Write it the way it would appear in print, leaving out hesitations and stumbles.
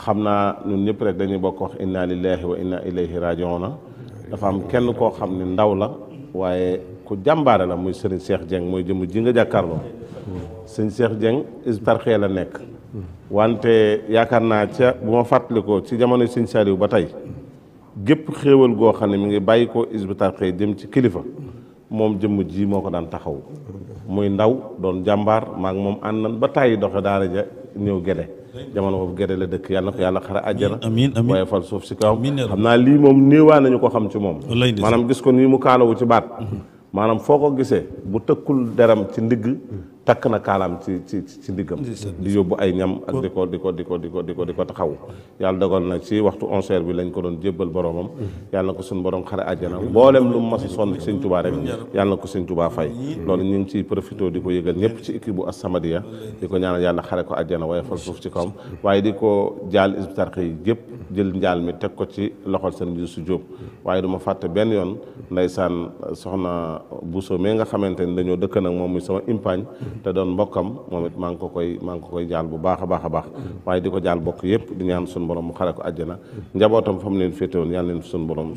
xam naa ñun ñëpp rek dañuy bokk wax inna lillahi wa inna ilayhi raji'un. dafa am kenn koo xam ne ndaw la waaye ku jàmbaare la muy Serigne Cheikh Dieng mooy jëm ji nga jàkkaarloo. Serigne Cheikh Dieng Hizbut Tarqiyyah la nekk. wante yaakaar naa ca bu ma fàttalikoo ci jamono Serigne Saliou ba tey gépp xéewal goo xam ne mi ngi bàyyi ko Hizbut Tarqiyyah jëm ci kilifa moom jëmm ji moo ko daan taxaw muy ndaw doon jàmbaar maak moom ànd nañ ba tàyyi doxe daara ja ñëw Gede jamono boobu Gede la dëkk yàlla na ko yàlla xare àjjana waaye fal suuf si kaw xam naa lii moom néewaa nañu ko xam ci moom maanaam gis ko nii mu kaalawu ci baat maanaam foo ko gisee bu tëkkul deram ci ndigg takk na kaalaam ci ndiggam di yóbbu ay ñam ak di ko taxaw yàlla dogal na ci waxtu 11h bi lañ ko doon jébbal boromam yàlla na ko suñu borom xare àjjana mboolem lu mu mas a sonn ci sëñ Touba rek yàlla na ko sëñ Touba fay loolu ñu ngi ciy profité di ko yëgal ñëpp ci équipe bu As-Samadiyya di ko ñaanal yàlla xare ko àjjana waaye fal suuf ci kawam waaye di ko jaal Hizbut Tarqiyyah yëpp jël njaal mi teg ko ci loxol seen Youssou Diop waaye du ma fàtte benn yoon ndeysaan soxna Bousso mais nga xamante ni dañoo dëkk nag moom muy sama impaañ te doon mbokkam moom it maa ngi ko koy jaal bu baax a baax waaye di ko jaal bokk yëpp di ñaan suñu borom mu xare ko àjjana njabootam fa mu leen féetewoon yàlla leen suñu borom